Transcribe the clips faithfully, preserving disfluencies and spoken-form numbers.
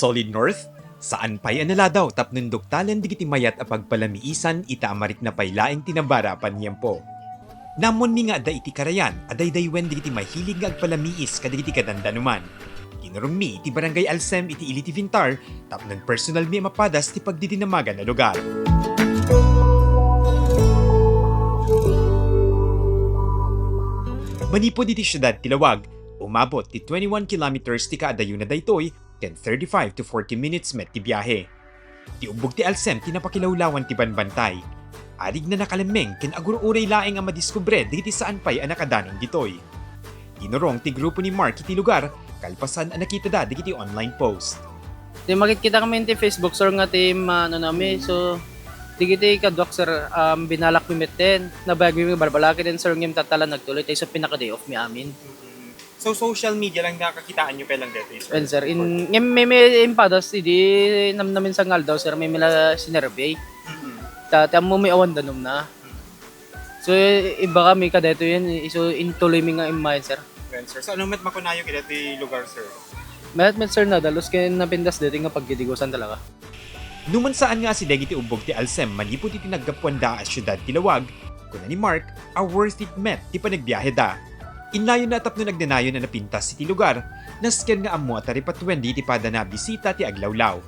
Solid North, saan pay a naladaw tapno duktalen dagiti mayat a pagpalamiisan ita a marikna pay laeng ti nabara a paniempo. Naammoanmi nga adda iti karayan a daydaywen dagiti mahilig nga agpalamiis kadagiti kadandanoman. Dinurongmi iti Barangay Alcem iti Ili ti Vintar tapno personalmi a mapadas ti pagdidinamagan a lugar. Manipud iti siudad ti Laoag, umabot ti twenty-one kilometers ti kaadayonna daytoy ken thirty-five to forty minutes met ti biahe. Ti ubbog ti Alcem ti napakilawlawan ti banbantay. Arigna nakalemmeng ken agur-uray laeng a madiskubre dagiti saan pay a nakadanon ditoy. Dinurong ti grupo ni Mark iti lugar kalpasan a nakitada dagiti online post. Ti makitkitakami iti Facebook, sir, nga ti maanonami. So, dagiti kaduak, sir, um, binalakmi metten. Nabayagmi nga balbalaki den, sir, ngem tatta la nagtuloy. Tay isu pinaka-day off mi amin. So, social media lang nakakitaanyo pay lang daytoy, sir? Well, sir, in, ngem may, may impadas idi namnamin sa nga aldaw, sir, may mila sinerbay. Mm-mm. Ta, ti ammomi awan danumna. Mm. So, imbagami kadaytoyen, isu intuloymi nga immay, sir. Well, sir. So, ano met makunayo kadaytoy lugar, sir? Mayat met, sir, nadalus ken napintas daytoy nga pagdidigosan talaga. Numan saan nga asideg iti ubbog ti Alcem manipud iti naggapuanda a siudad ti Laoag, kuna ni Mark a worth it met ti panagbiaheda. Innayonna a tapno nagdanayon a napintas iti lugar, nasken nga ammo a taripatuen daydi padana a bisita ti aglawlaw.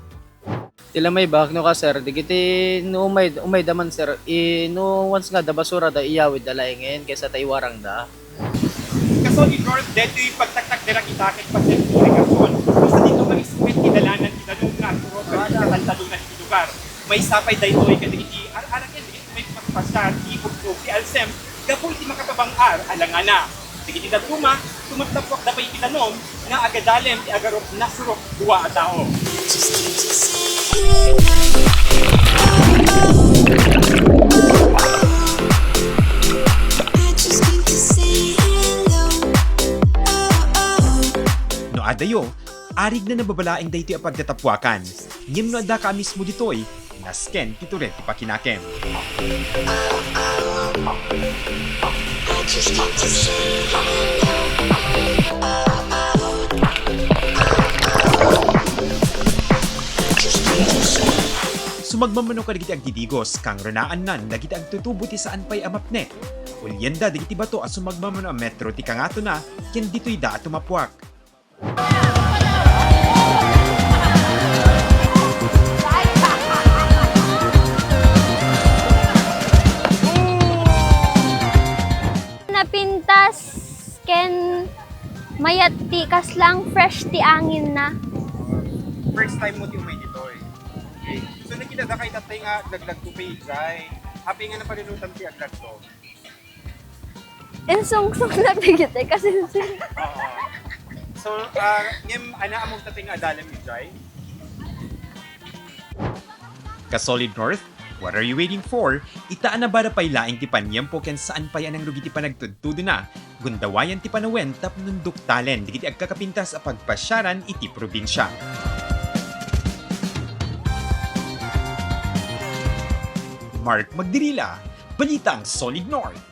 Ti la maibaak no ka, sir, dagiti no umay, umayda man, sir, i-, no once nga adda basurada, iyawidda laengen kaysa ta iwarangda. Kasolid North, daytoy pagtaktakderang ita ket patien ti irigasion. Kasta dito nga ismet ti dalanan ti danum nga agturod kadagiti kataltalona iti lugar. Maysa pay daytoy kadagiti ar-araken dagiti may pagpasiar ti ubbog ti Alcem gapu iti makatabang-ar a langana. Dagiti dadduma, tumatappuakda pay iti danum nga agadalem ti agarup nasurok dua a tao. No adayo, arigna nababalaeng daytoy a pagtatappuakan. Ngem no addaka a mismo ditoy, nasken ti tured ti pakinakem. Sumagmamano kadagiti agdidigos, kangrunaan nan dagiti agtutubo ti saan pay a mapnek. Ulienda dagiti bato a sumagmamano a metro ti kangatona, ken ditoyda a tumappuak. Napintas ken mayat ti kaslang fresh ti anginna. First time mo ti umay ditoy? Okay. So, nakita da kay tatay nga aglaglag to pay jay. Apay nga napanunotan ti aglagto? Insungsong lang dagiti kasinsin. Oo. So, ah, ngem, ana, among tatay nga adalem idiay? Ka Solid North, what are you waiting for? Ita a nabara pay laeng ti paniempo ken saan pay a nangrugi ti panagtudtudona. Gundawayan ti panawen tapno duktalen dagiti agkakapintas a pagpasiaran iti probinsia. Mark Magdirila, Balitang Solid North.